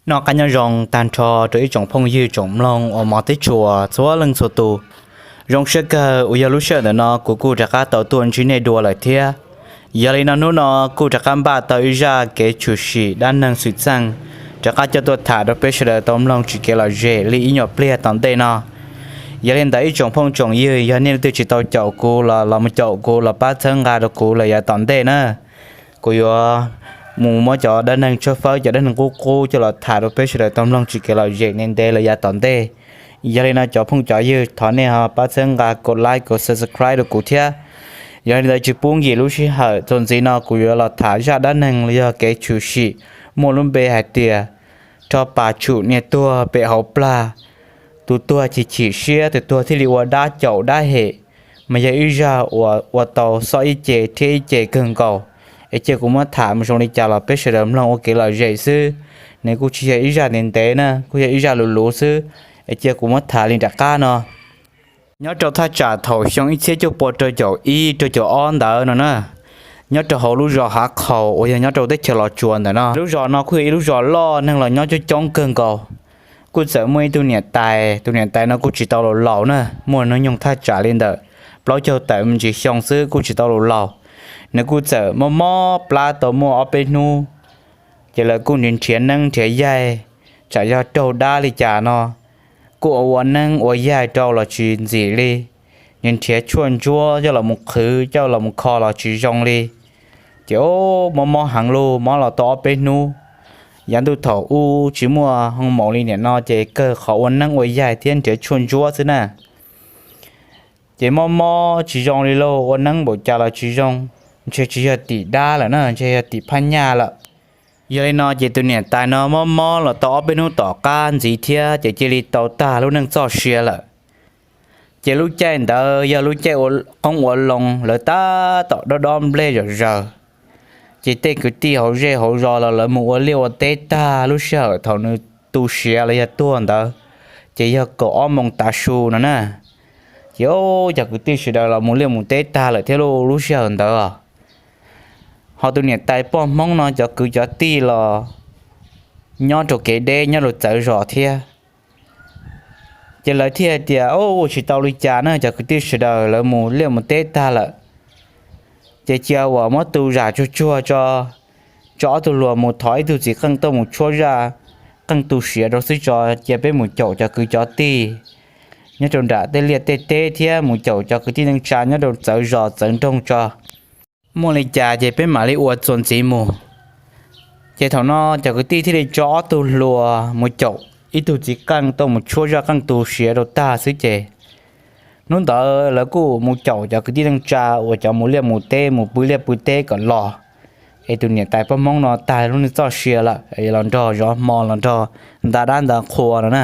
Noj qab nyob zoo tag nrho rau ib tsoom phooj ywg tsoom mloog uas hmov tshua txhua leej txhua tus. Zoo siab kawg uas yog lub sij hawm ntawm no kuv kuj rov qab tau tuaj ntsib nej dua lawm thiab. Yog li no hnub no kuj rov qab npaj tau ib zaj kev tshwm sim dab neeg xwm txheej rov qab coj tuaj tham rau peb sawv daws tau mloog tsis kev lom zem li ib nyuag pliag tom ntej no. Yog li ntawd ib tsoom phooj tsoom ywg, yog nej leej twg tsis tau caum kuv los los mus caum kuv los pab txhawb nqa rau kuv lawm yav tom ntej na. Kuv yuav mus muab cov dab neeg tshawb fawb, cov dab neeg qub qub coj los tham rau peb sawv daws tau mloog tsis kev lom zem ntev ntev lawm yav tom ntej. Yog li no cov phooj cov ywg, thov nej ho pab txhawb nqa, kov like, kov subscribe rau kuv thiab. Yog li ntawd tsis pub nkim lub sij hawm, txuas ntxiv no kuv yuav los tham zaj dab neeg los yog kev tshwm sim muaj lub npe hais tias rho pas tshum niag tuag pem hauv plag. Tus tuag chim chim siab, tus tuag thiaj li ua dab caum dab hem, mas yog ib zaj uas ua tau xob ib ce thiab ib ce kawg nkaus. Es cia kuv muab tham mus zoo li cas los peb sawv daws mloog ua kev lom zem xwb. Nws kuj tsis yog ib zaj ntev ntev na, kuj yog ib zaj luv luv xwb. Es cia kuv muab tham li nram qab no. Nyob rau thaj tsam thaum xyoo ib txhiab cuaj pua rau caum ib rau caum ob ntawd no na, nyob rau hauv lub zos Hav Qhaus uas yog nyob rau teb chaws Los Tsuas ntawm no. Lub zos no kuj yog ib lub zos loj, neeg los nyob coob coob kawg nkaus. Kuj txawm muaj ib tug niam tais, tus niam tais no kuj tsis tau laus laus na, muaj hnub nyoog thaj tsam li ntawm plaub caug tawm me ntsis xyoo xwb, kuj tsis tau laus laus. Nws kuj txawm mob mob plab tau muaj ob peb hnub, ces lawv kuj nrhiav neeb nrhiav yaig, tsam yog raug dab li cas no, kuj ua ua neeb ua yaig rau los tsis ntxim li. Nws nrhiav tshuaj ntsuab coj los mus qhwv coj los mus kho los tsis zoo li. Ces mob mob heev lauj, mob los tau ob peb hnub. Yav ntuj thaum ub tsis muaj hoo maum li niaj no ces kawg qhov ua neeb ua yaig thiab nrhiav tshuaj ntsuab xwb na. Ces mob mob tsis zoo li lauj, ua neeb npaum cas los tsis zoo, ntshe tsis yog tim dab lawm na, ntshe yog tim phab nyaj lawm. Yog li no ces tus niam tais no mob mob los tau ob peb hnub tom qab ntxiv thiab ces cia li tau tag lub neej txoj sia lawm. Ces lub caij ntawd yog lub caij ua qoob ua loo, lawv tab tom dob dob nplej zom zaws. Ces tej kwv tij hauv zej hauv zos los lawv mus ua liaj ua teb tag lub sij hawm thaum nws tu siav los yog tuag ntawd, ces yog kaum ob moos tav su no na. Ces cov kwv tij sawv daws los mus liaj mus teb tag lawm thiab lauj, lub sij hawm ntawd os. Ho tus niam tais poj Hmoob no cov kwv cov tij los nyob rau kev deb nyob rau txawv zos thiab. Ces lawv thiaj hais tias, Ua tsis tau li cas na, cov kwv tij sawv daws lawv mus liaj mus teb tag lawm, ces cia uas muab tu zam tsuag tsuag tso, tso ob tug hluas mus thov ib tug txiv qeej tuaj mus tshuab zaj qeej tu siav rau xwb tso, cia peb mus caum cov kwv cov tij nyob rau nram tej liaj tej teb thiab mus caum cov kwv tij neej tsa nyob rau txawv zos txawv nroog tso. Muaj li cas ces peb mam li ua txuas ntxiv mus. Ces thaum no cov kwv tij thiaj li tso ob tug hluas mus caum ib tug txiv qeej tuaj mus tshuab zaj qeej tu siav rau tag xwb ces hnub ntawd lawv kuj mus caum cov kwv tij neej tsa uas cov mus liaj mus teb mus pw liaj pw teb kom los. Es tus niam tais poj Hmoob no tag lub neej txoj sia lawm, los nrog zov hmo los nrog nta dab nta qhua no na.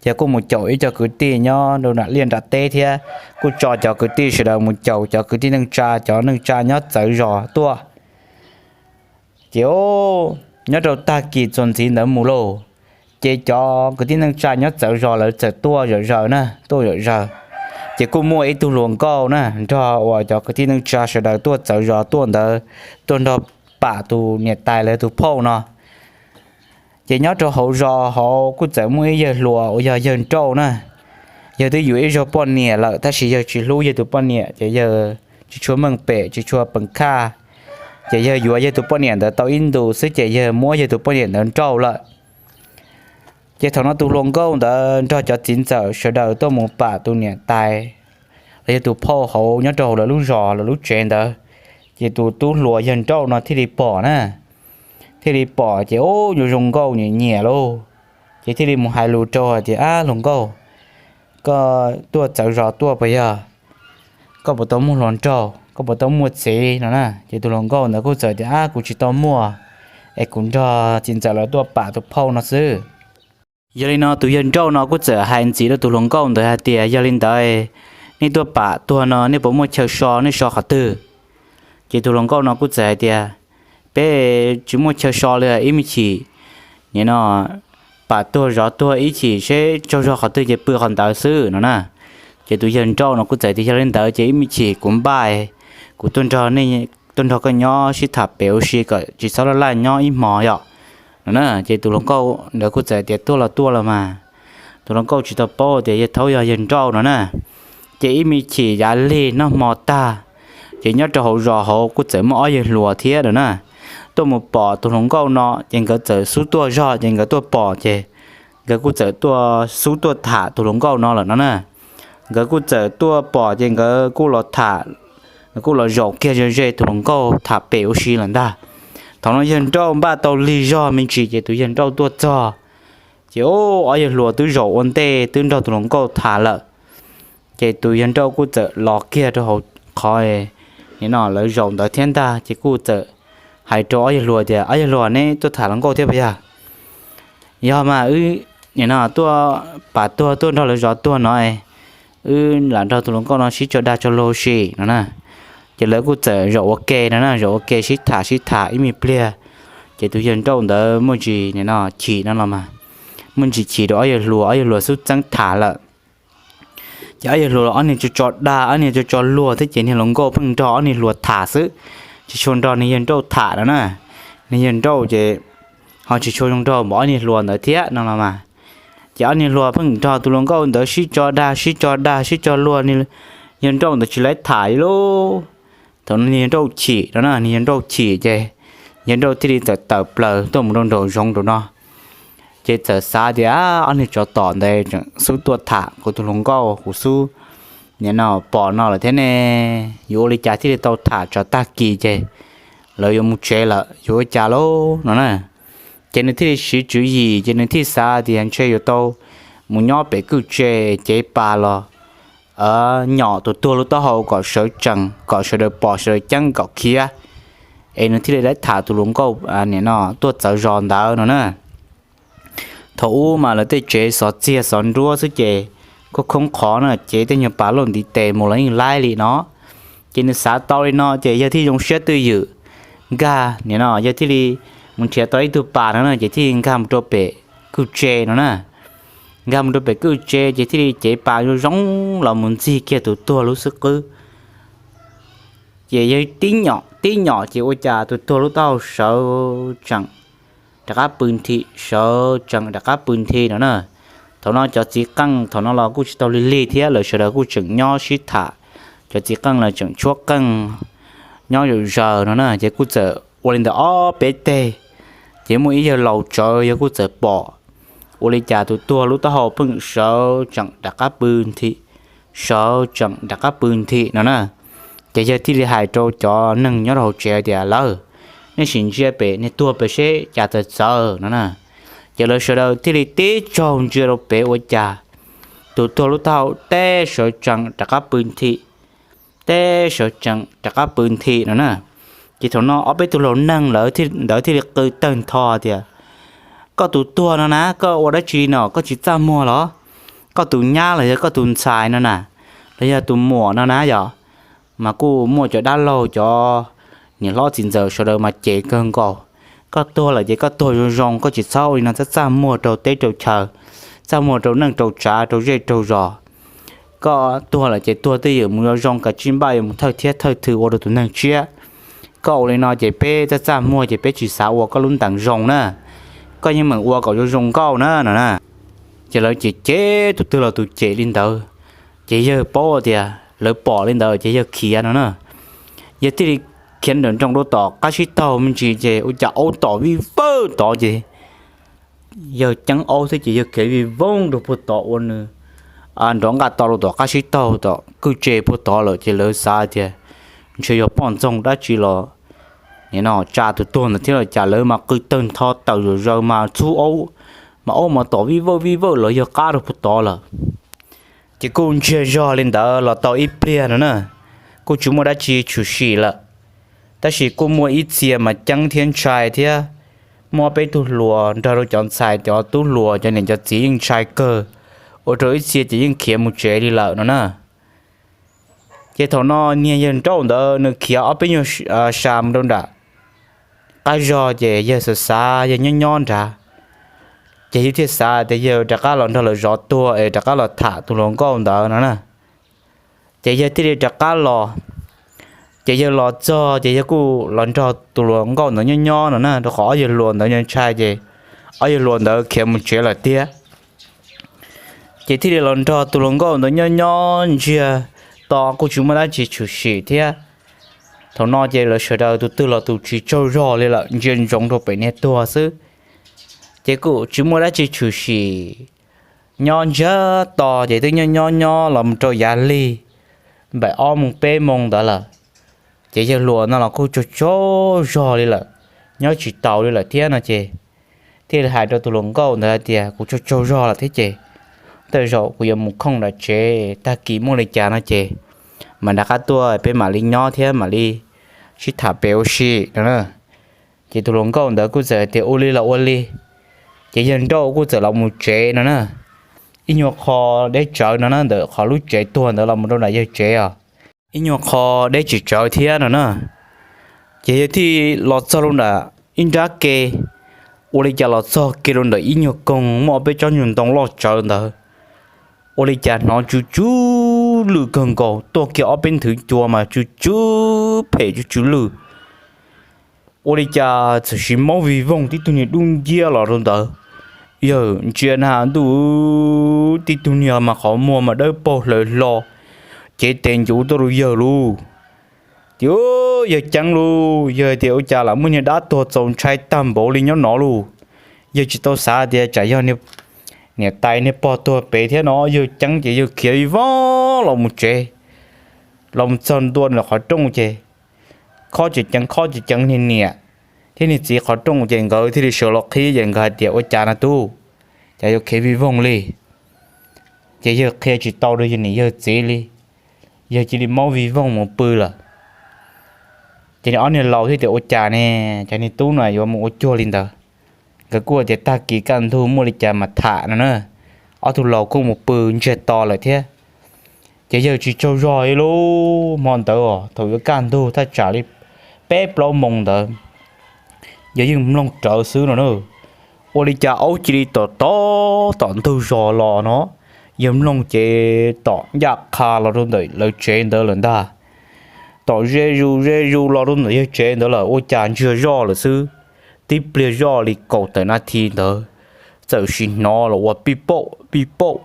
Ces kuj mus caum ib co kwv tij nyob rau nram liaj nram teb thiab, kuj tso cov kwv tij sawv daws mus caum cov kwv tij neej tsa, cov neej tsa nyob txawv zos tuaj. Ces nyob rau tag kis txuas ntxiv ntawd mus lauj, ces cov kwv tij neej tsa nyob txawv zos lawv txawm tuaj zom zaws na, tuaj zom zaws. Ces kuj muaj ib tug hluas nkauj na nrog uas cov kwv tij neej tsa sawv daws tuaj txawv zos tuaj ntawd, tuaj nrog pam tus niam tais lawv tus phauj no. Ces nyob rau hauv zos hauv kuj txawm muaj ib yawg hluas uas yog yawg nrauj na. Yawg twb yuav ib zaug poj niam lawm tab sis yawg tsis hlub yawg tus poj niam ces yawg tsis tshua meej pem tsis tshua peem khaj. Ces yawg yuav yawg tus poj niam ntawd tau ib ntus xwb ces yawg muab yawg tus poj niam ntawd nrauj lawm. Ces thaum no tus hluas nkauj ntawd nrog cov txiv ntxawm sawv daws tuaj mus pam tus niam tais los yog tus phauj hauv nyob rau hauv lawv lub zos lawv lub tsev ntawd. Ces tus tub hluas yawg nrauj no thiaj li pom na, thiaj li pom ces ua zoo nkauj nyiam nyiam lauj. Ces thiaj li mus hais lus rau hais tias, Ab hluas nkauj, koj tuaj txawv zos tuaj puas yog? Koj puas tau muaj hluas nraug, koj puas tau muaj txiv no na? Ces tus hluas nkauj ntawd kuj txawm tias, Ab kuv tsis tau muaj, es kuv nrog txiv ntxawm lawv tuaj pam tus phauj no xwb. Yog li no tus yawg nrauj no kuj txawm hais ntxiv rau tus hluas nkauj ntawd hais tias, Yog li ntawd nej tuaj pam tuag no nej puas muaj chaw so, nej so qhov twg? Ces tus hluas nkauj no kuj txawm hais tias, Peb tsis muaj chaw so li, ib me chim nim no pam tuag zov tuag ib chim seb tsaug zog qhov twg ces pw qhov ntawd xwb no na. Ces tus yawg nrauj no kuj txawm tias, Yog li ntawd ces ib me chim kuv npaj, kuv tuaj nrog koj nyob sib tham pem ua si kom tsis txhob laj laj nyob ib hmo yom. no na. Ces tus hluas nkauj ntawd kuj txawm tias tuaj los tuaj los mas, tus hluas nkauj tsis tau paub tias yawg thaub yog yawg nrauj no na. Ces ib me chim yav lig noj hmo tag, ces nyob rau hauv zos hauv kuj txawm muaj ob yawg hluas thiab no na, tuaj mus pom tus hluas nkauj no ces nkawd txawm xub tuaj zog ces nkawd tuaj pom ces nkawd kuj txawm tuaj xub tuaj tham tus hluas nkauj no lawm no na. Nkawd kuj txawm tuaj pom ces nkawd kuj los tham, nkawd kuj los zaum kiag ze ze tus hluas nkauj tham pem ua si lawm ntag. Thaum no yawg nrauj npaj tau lig zog me ntsis ces tus yawg nrauj tuaj txog, ces ob yawg hluas twb zaum ua ntej twb nrog tus hluas nkauj tham lawm. Ces tus yawg nrauj kuj txawm los kiag rau hauv qhov nim no lawv zaum ntawd thiab ntag, ces kuj txawm hais rau ob yawg hluas tias, ob yawg hluas, neb tuaj tham hluas nkauj thiab puas yog? Yog mas, wb nim no tuaj pam tuag tuaj nrog lawv zov tuag no, wb lam nrog tus hluas nkauj no sib tso dag tso luag ua si no na. Ces lawv kuj txawm zaum ua ke no na, zaum ua ke sib tham sib tham ib me pliag, ces tus yawg nrauj ntawd muaj ntsis nim no chim no los mas, muaj ntsis chim rau ob yawg hluas, ob yawg hluas xub txeeb tham lawm. Ces ob yawg hluas ob niag tso tso dag, ob niag tso tso luag thiab ces niag hluas nkauj pheej nrog ob niag hluas tham xwb, tsis tshua nrog niag yawg nrauj tham no na. Niag yawg nrauj ces ho tsis tshua zoo nraug npaum ob niag hluas ntawd thiab no los mas. Ces ob niag hluas pheej nrog tus hluas nkauj ntawd sib tso dag sib tso dag sib tso luag, yawg nrauj ntawd tsis laiv tham li lauj. Thaum no niag yawg nrauj chim no na, niag yawg nrauj chim ces yawg nrauj thiaj li txawm tawm plaws tuaj mus rau nraum zoov rau no. Ces txawm xav tias, ob niag tsov tom ntawd tseem xub tuaj tham kuv tus hluas nkauj, kuv xub nim no pom no lawm thiab ne, yuav ua li cas thiaj li tau tham tso, tag kis ces lawv yuav mus tsev lawm, yuav ua cas lauj no na. Ces nws thiaj li siv tswv yim, ces nws thiaj xav tias ntshe yuav tau mus nyob pem kwj tse cev pas los nyom tus tuag lub taub hau kom sawv tsees, kom sawv daws pom sawv daws ceeb kom khiav, es nws thiaj li laiv tham tus hluas nkauj nim no tuaj txawv zos ntawd no na. Thaum ub mas lawv tej tsev xov txiag xov nruab xwb ces khoob khoob qhov na, cev tej nyuag pas luaj ntiv tes mus los yeej laib li no. Ces nws xav tau li no ces yawg thiaj zoo siab twj ywm nkag nim no, yawg thiaj li mus nrhiav tau ib tug pas no na, ces thiaj li nkag mus rau pem kwj tse no na. Nkag mus rau pem kwj tse ces thiaj li cev pas zoo zoo los mus ntxig kiag tus tuag lub xub qwb. Ces yawg tib nyom tib nyom ces ua cas tus tuag lub taub hau sawv tseem rov qab pw nthi, sawv tseem rov qab pw nthi no na. Thaum no cov txiv qeej thaum no los kuj tsis tau lig lig thiab, lawv sawv daws kuj tseem nyob sib tham. Cov txiv qeej los tseem tshuab qeej nyob zaum zaws no na, ces kuj txawm ua li ntawd ob peb teg. Ces muaj ib yawg laus tsawv, yawg kuj txawm pom ua li cas tus tuag lub taub hau pheej sawv tseem rov qab pw nthi, sawv tseem rov qab pw nthi no na. Ces yawg thiaj li hais rau cov neeg nyob rau hauv tsev tias, lawv, nej sim ntsia pem niag tuag pem seb cas txawv txawv no na. Ces lawv sawv daws thiaj li tib tsaug ntsia rau pem ua cas tus tuag lub taub hau teb sawv tsees rov qab pw nthi, teb sawv tsees rov qab pw nthi no na. Ces thaum no ob peb tug laus neeg lawv ntawd thiaj li qw tawg ntho tias, koj tus tuag no na, koj ua dab tsi no, koj tsis txaj muag los? Koj tus nyab los yog koj tus ntxhais no na, los yog tus muam no na yom? Mas kuj muaj cov dab laug cov niam hlob txiv ntxawm sawv daws mas cem kawg nkaus. Koj tuag lawm ces koj tuag zoo zoo, koj tsis txhob ua li no txaj txaj muag rau teb rau chaw, txaj muag rau neej rau tsav rau zej rau zos. Koj tuag lawm ces tuag twj ywm mus zoo zoo, kav tsij npaj yuav mus thawj thiab thawj thw ua rau tus neeg tshiab. Koj ua li no ces peb txaj txaj muag ces peb tsis xav ua koj lub ntees zoo na. Koj yeej meem ua kom zoo zoo nkauj na no na. Ces lawv cem cem tus twg los tus cem li ntawd. Ces yawg paub tias lawv pom li ntawd ces yawg khiav no na. Yawg thiaj li khiav nrawm nroos rau tom qab sib taug me ntsis ces ua cas aub tom vij vawj tod ces yawg ceeb aub xwb ces yawg khiav vij vooj rau puag tod ua nws nrov nqaj to rau tom qab sib taug tom kwj tse puag tod lawm. Ces lawv xav tias ntshe yog poj ntxoog dab tsi los nim no tsa tus tuag ntawd thiab los cas, lawv mas qw tawg ntho tawm zom zaws mas txhub aub, mas aub mas tom vij vawj vij vawj los yawg qab rau puag tod lawm. Ces kuj ntsiag zog li ntawd los tau ib pliag no na, kuj tsis muaj dab tsi tshwm sim lawm. Tab sis kuj muaj ib txhia mas ceeb thiab ntshai thiab, muaj ob peb tug hluas nrog rau cov ntxhais cov tub hluas cov niam cov txiv yeej ntshai kawg, ua rau ib txhia ces yeej khiav mus tsev li lawm no na. Ces thaum no niag yawg nrauj ntawd nws khiav ob peb nyuag sa mus rau nram qab zog ces yawg xav xav yawg nyob nyob nrad, ces yawg thiaj xav tias yawg rov qab los nrog lawv zov tuag es rov qab los tham tus hluas nkauj ntawd no na. Ces yawg thiaj li rov qab los, ces yawg los txog ces yawg kuj los nrog tus hluas nkauj ntawd nyob nyob no na, rau qhov ob yawg hluas ntawd ntshai ces ob yawg hluas ntawd khiav mus tsev lawm thiab. Ces thiaj li los nrog tus hluas nkauj ntawd nyob nyob ntsiag to kuj tsis muaj dab tsi tshwm sim thiab. Thaum no ces lawv sawv daws tus twg los tus tsis tsaug zog li lawm, ntsia ntsoov rau pem niag tuag xwb. Ces kuj tsis muaj dab tsi tshwm sim, nyob ntsiag to ces twb nyob nyob nyob los mus rau yav lig npaum ob moos peb moos ntawd lawm. Ces yawg hluas no los kuj tsaug tsaug zog li lawm, nyob tsis taus li lawm thiab no ces thiaj li hais rau tus hluas nkauj ntawd hais tias, kuv tsaug tsaug zog lawm thiab ces tej zaum kuv yuav mus khooj nram tsev, tag kis muaj li cas no ces mam rov qab tuaj peb mam li nyob thiab mam li sib tham pem ua si no na. Ces tus hluas nkauj ntawd kuj txawm hais tias ua li los ua li. Ces yawg nrauj kuj txawm los mus tsev no na. Ib nyuag qho deb tsawv no na, ntawm qhov lub tsev tuag ntawd los mus rau nram yawg tsev os, ib nyuag qho deb tsis tsawv thiab no na. Ces yawg thiaj los txog rau nram ib nrab ke, ua li cas los txog kiag rau ntawm ib nyuag koog muaj ob peb tsob nyuag ntoo loj tsawv ntawd, ua li cas hnov tsw tsw lwj kawg nkaus, tuaj kiag ob peb nthwv cua mas tsw tsw phem tsw tsw lwj. Ua li cas txawm sis maub vig voog tib tug niag dub nciab los rau ntawd. Yawg ntsia na ntuj, tib tug niag mas qhov muag mas dawb paug hlaws hlo, cev tes ncuv tuaj rau yawg lauj. Ces yawg ceeb lauj, yawg tias ua cas lam muaj niag dab tuag txaus ntshai tag npaum li nyob no lauj. Yawg tsis tau xav tias tsam yog niam tais niag pog tuag pem thiab no, yawg ceeb ces yawg khiav vij voog los mus tsev, los mus txog ntua ntawm qhov rooj ces khob ceev ceev khob ceev ceev niag niam thiab niag txiv qhov rooj ces nkawd thiaj li sawv los qhib ces nkawd hais tias ua cas no tub, cas yuav khiav vij voog li. Ces yawg qhia tsis tau rau yawg niam yawg txiv li, yawg cia li maub vij voog mus pw lawm. Ces niag ob niag laus thiaj tias ua cas ne, cas niag tub no yuav mus ua cuag li ntawd. Nkawd kuj tias tag kis kaj ntug muaj li cas mas tham no na. Ob tug laus kuj mus pw ntsiag to lawm thiab. Ces yawg tsis tsaug zog li lauj, hmo ntawd thaum yuav kaj ntug thaj tsam li peb plaub moos ntawd, yawg yeej mloog rawv xwb no na. Ua li cas aub cia li tom tom tom ntug zos los no, yawg mloog ces tom ncaj qha los rau ntawm lawv tsev ntawd lawm ntag. Tom ze zus ze zus los rau ntawm yawg tsev ntawd lawm, ua cas ntsiag zoj lawm xwb. Tib pliag zoj li kaum tawm nas this ntawd, txawm sim hnov los ua pij pauj pij pauj,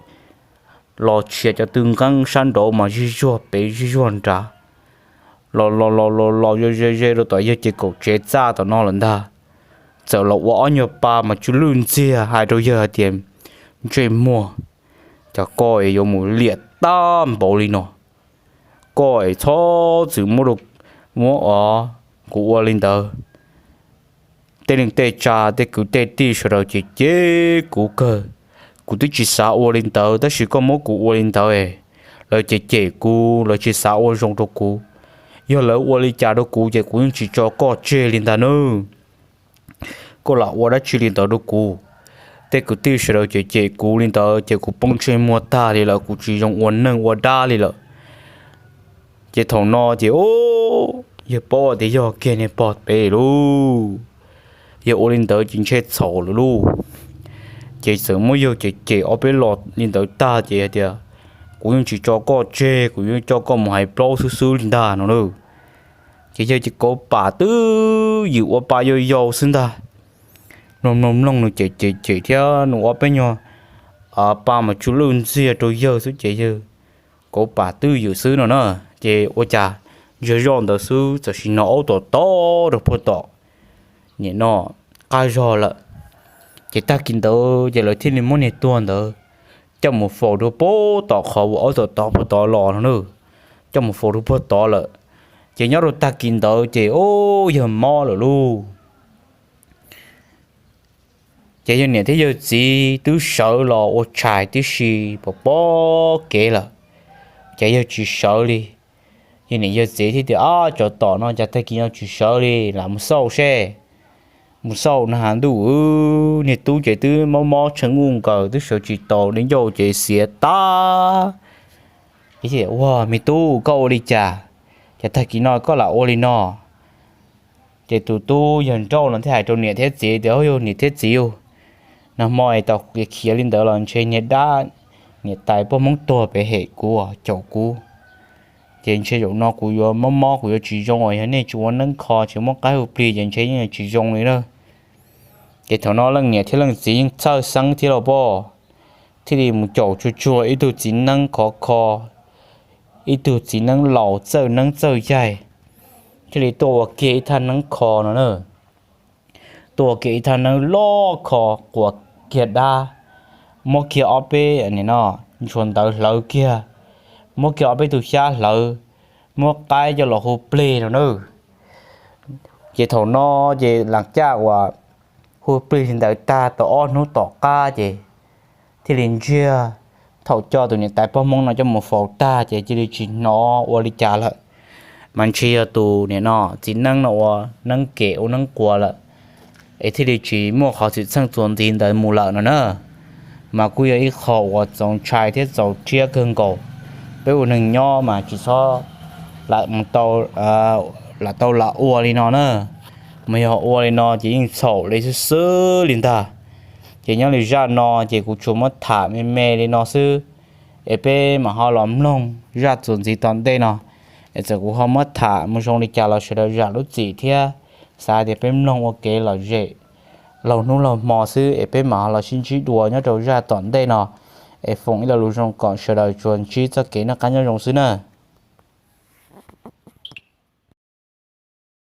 los tshiav cov tw nqeeb sab nraud mas zij zuag pem zij zuag nrad, los los los los los ze ze rau tom yawg ces kaum tsev txaj tom no lawm ntag. Txawm los ua ob nyuag pa mas tsw lwj ntxiag hais rau yawg hais tias, ntsej muag, cas koj es yuav mus liam tag npaum li no, koj es txhob txwm muab, muab os, kuv ua li ntawd. Tej neeg tej tsa tej kwv tej tij sawv daws ces cem kuv kawg. Kuv twb tsis xav ua li ntawd tab sis koj muab kuv ua li ntawd, lawv ces cem kuv, lawv tsis xav ua zoo rau kuv. Yog lawv ua li cas rau kuv ces kuv yeej tsis tso koj tseg li ntag nawb. Koj lam ua dab tsi li ntawd rau kuv? Tej kwv tij sawv daws ces cem kuv li ntawd ces kuv poob ntsej muag tag li lawm, kuv tsis zoo ua neeg ua dab li lawm. Ces thaum no ces yawg paub tias yog kiag niag pog pem lauj, yawg ua li ntawd ces ntshe txhaum lawm lauj. Ces txawm muab yawg cem cem ob peb los li ntawd tag ces hais tias, kuv yeej tsis tso koj tseg, kuv yeej coj koj mus hais plaub xwb xwb li ntag no na. Ces yawg ces kauv pam twb ywm ua pa yau yau xwb ntag. Mloog mloog mloog nws cem cem cem thiab nws ua peb nyuag pa mas tsw lwj ntxiag rau yawg xwb ces yawg kauv pam twb ywm xwb no na. Ces ua cas ntsiag zoj ntawd xwb txawm sim hnov aub tom tom rau puag tom, nim no qab zog lawm. Ces tag kis ntawd ces lawv thiaj li muab niag tuag ntawd coj mus faus rau puag tom qhov uas aub tom tom puag tod los no na, coj mus faus rau puag tod lawm. Ces nyob rau tag kis ntawd ces ub, yawg mob lawm lauj. Ces yawg niam thiab yawg txiv twb sawv los ua tshais tib si pom pob kev lawm, ces yawg tsis sawv li. Yawg niam yawg txiv thiaj tias, ab, tsov tom no cas tag kis no tsis sawv li, lam mus xauj seb. Mus xauj na has ntuj, niag tub ces twb mob mob tsheej nuj nkaus twb sawv tsis taus li, ncauj ces xiav tag. Ua, me tub, koj ua li cas, cas tag kis no koj lam ua li no? Ces tus tub yawg nrauj no thiaj hais rau niam thiab txiv tias, yog niam thiab txiv, nag hmo es tau khiav li ntawd los ntshe niag dab niam tais poj hmoob tuag pem hem kuv caum kuv. Ces ntshe zaum no kuv yuav mob mob kuv yuav tsis zoo, yog nej tsis ua neeb kho tsis muab qaib hu plig ces ntshe yeej tsis zoo li na. Ces thaum no leej niam thiab leej txiv yeej txhawj xeeb thiab los pom, thiaj li mus caum tsuag tsuag ib tug txiv neeb khov kho, ib tug txiv neeb laus txawj neeb txawj yaig, thiaj li tuaj ua kiag ib thaj neeb kho no na. Tuaj ua kiag ib thaj neeb loj kho, quas kiag dab, muab kiag ob peb no ntsuag ntawv hlawv kiag, muab kiag ob peb tug xyab hlawv, muab qaib coj los hu plig no na. Ces thaum no ces las caj uas hu plig li ntawd tag tau ob hnub tom qab ces thiaj li ntsiag. Thaum coj tus niam tais pog Hmoob no coj mus faus tag ces cia li tsis hnov ua li cas lawm, mas ntshe yog tus niam no txiv neeb no ua neeb kem ua neeb quas lawm, es thiaj li tsis muaj qhov xwm txheej txuas ntxiv ntawd mus lawm no na. Mas kuj yog ib qho uas txaus ntshai thiab txaus rhiab kawg nkaus. Peb ua neeg nyob mas tsis txhob lam tau lam ua li no na, mas yog ua li no ces yeej txhaum li xwb xwb li ntag. Ces nyob li zaj no ces kuv tsuas muab tham me me li no xwb, es peb mam ho los mloog zaj txuas ntxiv tom ntej no. Es txawm kuv ho muab tham mus zoo li cas los sawv daws zam lub txim thiab xav tias peb mloog ua kev lom zem laug hnub laug hmo xwb, es peb mam ho los sib ntsib dua nyob rau zaj tom ntej no. Es foom ib lo lus zoo kom sawv daws tsuas ntsib txoj kev noj qab nyob zoo xwb na.